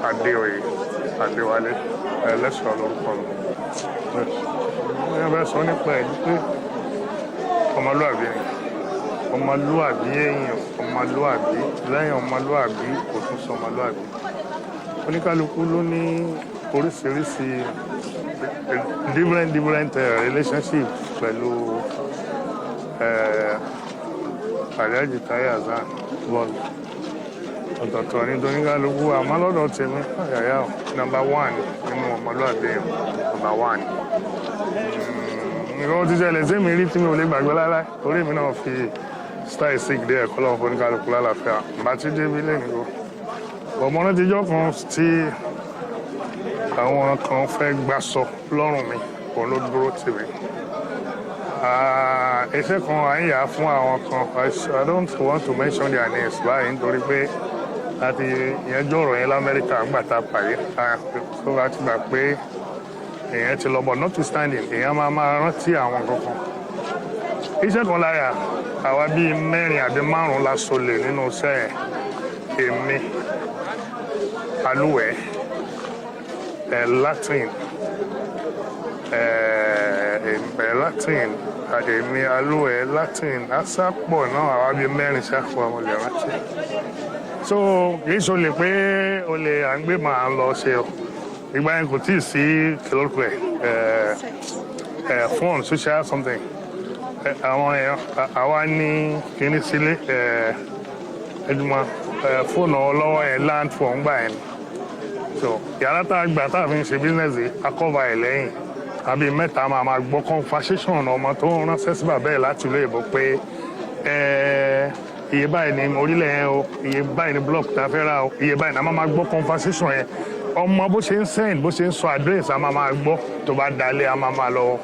Adéoyè Adéwálé Ẹlẹ́ṣọ̀ lórúkọ mi. Mo fẹ́ sọ nípa ẹ̀ pé ọmọlúàbí ni, ọmọlúàbí èèyàn, ọmọlúàbí lẹ́yìn ọmọlúàbí kò tún sọ ọmọlúàbí. Oníkálukú ló ní oríṣiríṣi different different relationship pẹ̀lú Alhaji Taye Hassan, but ọ̀tọ̀ọ̀tọ̀ ní toníkálukú. Àmọ́ lọ́dọ̀ tèmi, àyàyà number one nínú ọmọlúàbí èèyàn, number one. Nǹkan ti ṣẹlẹ̀ sí mi rí tí mi ò lè gbàgbé láíláí, torí èmi náà fi style sick díẹ̀ kọ́ lọ́wọ́ fún lálàáfíà bá ti débi lẹ́nu o. Ọmọ náà ti jọ́ kan tí àwọn kan fẹ́ gbàsọ lọ́rùn mi, òun ló dúró tì mí. Iṣẹ́ kan à ń yà fún àwọn kan. I don't want to mention their names báyìí nítorí pé láti ìyẹn ọ̀rọ̀ yẹn l'Amẹ́ríkà ńgbà tá a pàdé, tó bá ti gbà pé èèyàn ti lọ bọ̀, notwithstanding, èèyàn máa máa rántí àwọn kankan. Iṣẹ́ kan láyà àwa bíi mẹ́rin àbí márùn-ún la solè nínú iṣẹ́ yẹn. Èmi, Alúwẹ̀ ẹ̀, Latin ẹ̀, Latin, èmi, Alúwẹ̀, Latin, asápọ̀ náà, àwa bíi mẹ́rin ṣáfù, àwọn olè rántí. So kì í ṣe olè pé olè à ń gbé màá lọ ṣe o. Ìgbà yẹn kò tí ì sí kìlọ́kù ẹ̀ ẹ̀ phone, social something. Àwọn èèyàn àwa ní kíní sílé ẹ̀ ẹ̀dùnmọ̀ fóònù ọlọ́wọ́ yẹn, land phone gbà yẹn. So yàrá tá a gbà tá a fi ń ṣe business yìí, akọ́ba ẹ̀ lẹ́yìn àbí mẹ́ta máa máa gbọ́ conversation ọmọ tó ń ránṣẹ́ sí bàbá ẹ̀ láti ìlú èbó pé iye báyìí ni orílẹ̀ yẹn o, iye báyìí ni block tá a fẹ́ rà o, iye báyìí ni a máa máa gbọ́ conversation yẹn. Ọmọ bó ṣe ń send, bó ṣe ń sọ address, a máa máa gbọ́. Tó bá dalẹ̀, a máa máa lọ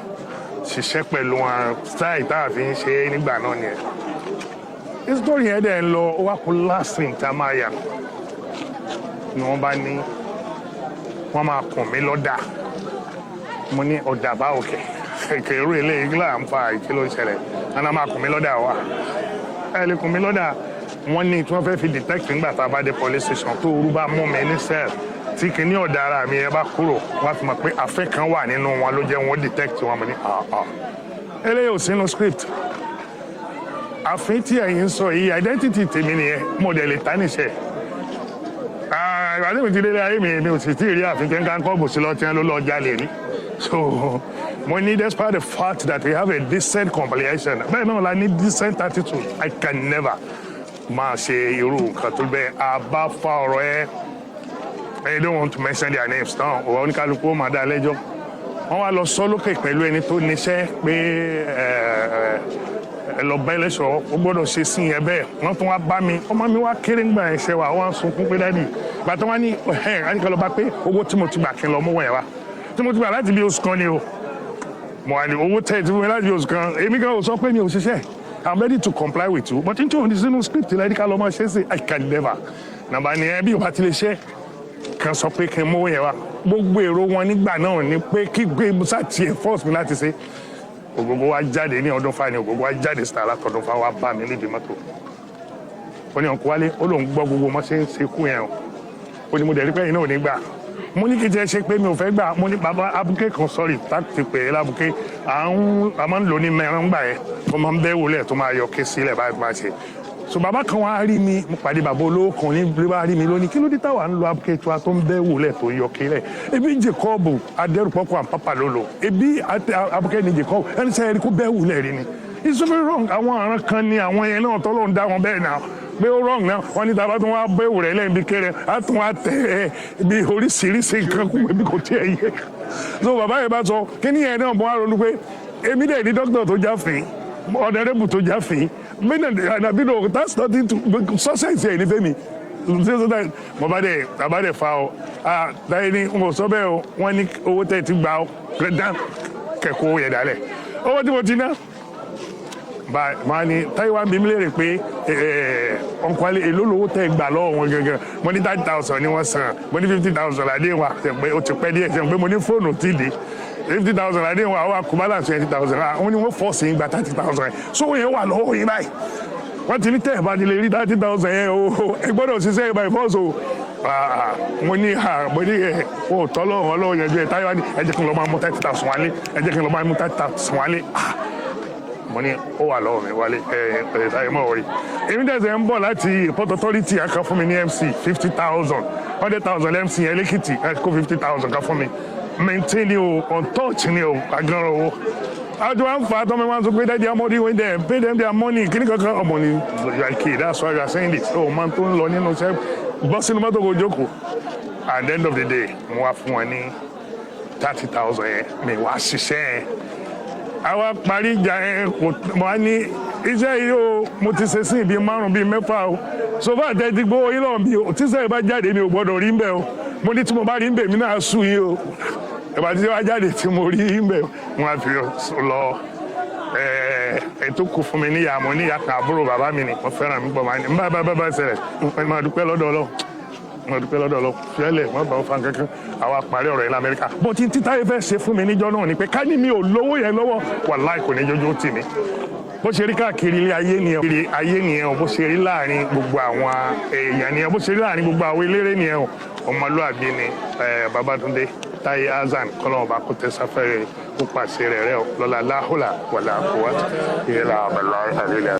ṣiṣẹ́ pẹ̀lú wọn. Style tá a fi ń ṣe é nígbà náà nìyẹn. Story yẹn dẹ̀ ń lọ, ó wá kó last thing tá a máa yà ni wọ́n bá ní wọ́n máa kùn mí lọ́dà. Mo ní ọ̀dà báwo kẹ̀ kẹ̀kẹ́ eléyìí kí là ń fa? Ìkí ló ń ṣẹlẹ̀? Wọn máa kùn mí lọ́dà wa, ẹ lè kùn mí lọ́dà. Wọ́n ní tí wọ́n fẹ́ fi detect nígbà tá a bá dé police station, tó orú bá mú mi ní cell, tí kìíní ọ̀dà ara mi yẹn bá kúrò, wọ́n á fi mọ̀ pé àfẹ́ kan wà nínú wọn ló jẹ́ wọ́n detect wọn. Mo ní àà, eléyìí ò sínú script. Àfin tí ẹ̀yin ń sọ yìí, identity tèmi nìyẹn, mo dẹ̀ lè ta níṣẹ́. Ìgbà tí mi ti délé ayé mi, mi ò sì tí ì rí àfin kẹ́ńkà kọ́ bòsí lọ tí wọ́n ló lọ jalè rí. So mo ní despite the fact that we have a decent compilation, bẹ́ẹ̀ náà la ní decent attitude, I can never máa ṣe irú nǹkan tó bẹ́ẹ̀. A bá fa ọ̀rọ̀ ẹ, I don't want to mention their names náà. Ọ̀rọ̀ oníkálukú ó máa dá lẹ́jọ́. Wọ́n wá lọ sọ lókè pẹ̀lú ẹni tó níṣẹ́ pé ẹ lọ bá Ẹlẹ́ṣọ̀, ó gbọ́dọ̀ ṣe sí yẹn bẹ́ẹ̀. Wọ́n tún wá bá mi, ọmọ mi wá kéré ńgbà yẹn ṣe wà, wọ́n á sunkún pé daddy bàtà wọn ní ẹ̀ ẹ̀ ẹ̀ lọ bá pé owó tí mo ti gbà kí n lọ mú wọ̀nyẹn wá, tí mo ti gbà láti bí oṣù kan ni o. Mo wà ní owó tẹ̀ tí mo láti bí oṣù kan, èmi kan ò sọ pé mi ò ṣiṣẹ́. I'm ready to comply with you, but nítorí òní sínú script lẹ́yìn ká lọ máa ṣe é sí, I can never. Nàbà ni ẹ bí o bá ti lè ṣe kan sọ pé kí n mú yẹn wá. Gbogbo èrò wọn nígbà náà ni pé kí gbé musa tiẹ̀ force mi láti ṣe. Ògógó wa jáde ní ọdún fáni, Ògógó wa jáde síta látọdún fáwọn, wa bá mi nídìí mọ́tò. Ó ní, "Uncle Wálé," ó lóun gbọ́ gbogbo mọ́ ṣe ń ṣe kú yẹn o. Ó ní mo dẹ̀ rí pé ẹ̀yin náà ò ní gbà. Mo ní kí n jẹ́ ṣe pé mi ò fẹ́ gbà. Mo ní bàbá abuké kan, sọ́ọ̀rì táàtì pè é lábuké, à ń a máa ń lò ní mẹ́rin gbà yẹn, tó máa ń bẹ́ wọlé tó máa yọ ké sílẹ̀ báyìí tó máa ṣe. So bàbá kan wá rí mi, mo pàdé bàbá olówó kan ní bí wàá rí mi lónìí, kí ló dé táwa ń lo abuké tiwa tó ń bẹ́ wọlé tó yọ ké lẹ̀? Ebi Jacob adẹ́rùpọ̀kọ̀ àpapà ló lò, ebi abuké ni Jacob ẹni sẹ́yìn rí kó bẹ́ wọlé rí ni. It's very wrong. Àwọn àrùn kan ní àwọn yẹn náà tọ́lọ́ ń dá wọn bẹ́ẹ̀ náà pé ó wrong náà. Wọ́n ní tàbá tó wá bẹ́ wùrẹ́ lẹ́yìn bí kéré, á tún wá tẹ̀ ẹ́ bí oríṣiríṣi nǹkan kún ẹbí kò tiẹ̀ yẹ. So bàbá yẹn bá sọ kí ni yẹn náà, mo wá ronú pé èmi dẹ̀ ní dókítà tó jáfin, honourable tó jáfin bínú no, that's nothing to success yẹn ní fẹ́mi. Mo bá dẹ̀ bàbá dẹ̀ fa ọ, ah, táyé ní n kò sọ bẹ́ẹ̀ o. Wọ́n ní owó tẹ̀ ti gbà ó dán kẹ̀kọ́ yẹn dálẹ̀, owó tí mo ti ná ba. Máa ní táyé wá ń bí mi léèrè pé Uncle Wálé, èló lówó tẹ́ gbà lọ́wọ́ wọn gangan? Mo ní 30,000 ni wọ́n san. Mo ní 50,000 ládé wa, ṣe pé ó ti pẹ́ díẹ̀, ṣe pé mo ní fóònù tí di 50,000 ládé wa, ó wà kú balance 20,000. Wọ́n ní wọ́n force yín gba 30,000 yẹn, so yẹn wà lọ́wọ́ yín báyìí. Wọ́n ti ní tẹ́ ẹ̀ bá ti lè rí 30,000 yẹn o, ẹ gbọ́dọ̀ ṣiṣẹ́ by force o. Mo ní mo ní ẹ o tọ́ lọ́wọ́ ọlọ́wọ́ yẹn ju ẹ. Táyọ̀ ní ẹ jẹ́ kí n lọ máa mú 30,000 wálé, ẹ jẹ́ kí n lọ máa mú 30,000 wálé. Mo ní ó wà lọ́wọ́ mi wálé. Ẹ ẹ táyọ̀ mọ̀ wọ̀rí, èmi dẹ̀sẹ̀ ń bọ̀ láti Port Authority, kan fún mi ní MC 50,000, 100,000 MC yẹn lẹ́kìtì, ẹ kó 50,000 kan fún mi. Maintain ni o, on touch ni o, agan owó àjọ wa ń fa tọmọ wọn sọ pé, "Daddy, how much wey dem pay them their money?" Kíní kankan ọmọ ni, "You are kid, that's why you are saying this." Oh, man tó ń lọ nínú iṣẹ́, bọ́ sínú mọ́tò kò jókòó. At the end of the day, mo wá fún wọn ní 30,000 yẹn, mi wá ṣiṣẹ́ yẹn. Àwa parí ìjà yẹn, kò mo wá ní iṣẹ́ yìí o, mo ti ṣe sí ibi márùn bíi mẹ́fà o. So far tẹ́ ti gbówó yín lọ́wọ́ mi o, tíṣẹ́ yìí bá jáde, mi ò gbọ́dọ̀ rí ń bẹ̀ o. Mo ní tí mo bá rí ń bẹ̀, mi náà sùn yín o. Ìgbà tí wàá jáde tí mo rí ń bẹ̀, mo á fi lọ ẹ tó kù fún mi níyà. Mo níyà kan, àbúrò bàbá mi ni, wọ́n fẹ́ràn mi pọ̀. Máa ní bá bá bá bá ṣẹlẹ̀, mo máa dúpẹ́ lọ́dọ̀ Ọlọ́run, mo dúpẹ́ lọ́dọ̀ Ọlọ́run. Fiẹ́lẹ̀ wọ́n bá wọn fa kankan. Àwa parí ọ̀rọ̀ yẹn lamẹ́ríkà. Bó ti títa yẹn fẹ́ ṣe fún mi níjọ́ náà ni pé ká ní mi ò lówó yẹn lọ́wọ́, wàláì kò ní jójó tì mí. Bó ṣe rí káàkiri ilé ayé nìyẹn, ilé ayé nìyẹn o. Bó ṣe rí láàrin gbogbo àwọn èèyàn nìyẹn, bó ṣe rí láàrin gbogbo àwọn eléré nìyẹn o. Ọmọlúàbí ni Babátúndé Táyé Hassan. Kọ́lọ́mọba kó tẹ́sáfẹ́rẹ́, kó pàṣẹ rẹ̀ rẹ̀ o lọ́la láhùlà wàlà kúwàtà ìyẹn làbàlá àrílẹ̀.